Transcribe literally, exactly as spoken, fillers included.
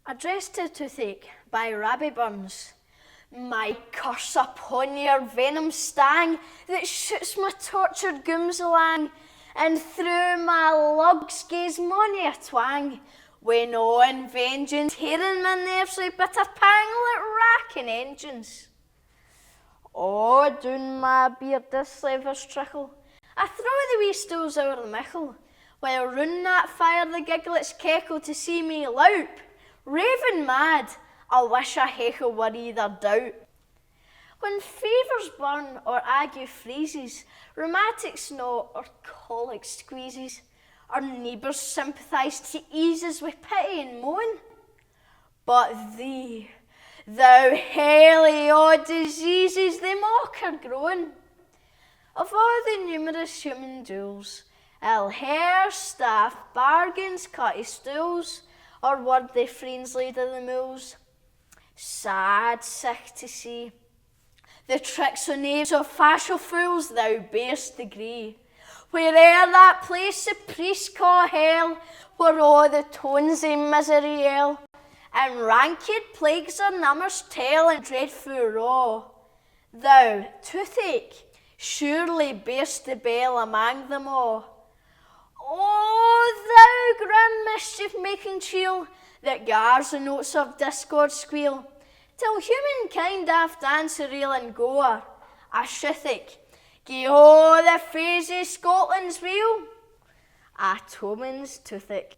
Addressed to Toothache by Rabbie Burns. My curse upon your venom stang, that shoots my tortured gooms alang, and through my lugs gies mony a twang, wi gnawing vengeance, tearing my nerves wi bitter pang like racking engines. Oh, doon my beard the slavers trickle, I throw the wee stools ower the mickle, while roon that fire the giglets keckle to see me loup, raving mad, I wish a heckle were i their doup. When fevers burn or ague freezes, rheumatics gnaw or colic squeezes, our neighbours sympathise to ease us wi pity and moan. But thee, thou hell o aw diseases, they mock our groan. Of aw the numerous human dools, ill hair, staff, bargains, cutty stools, or worthy friends laid o the mools, sad sicht to see. The tricks o knaves, o fash, o fools, thou bear'st the gree. Where'er that place the priests ca hell, where aw the tones o misery yell, and ranked plagues their numbers tell in dreadfu raw, thou, Toothache, surely bear'st the bell amang them aw. Oh, thou grim mischief-making chiel, that gars the notes of discord squeal, till humankind aft dance a reel in gore, a shoethake, gie aw the faes o Scotland's weal a toman's toothache.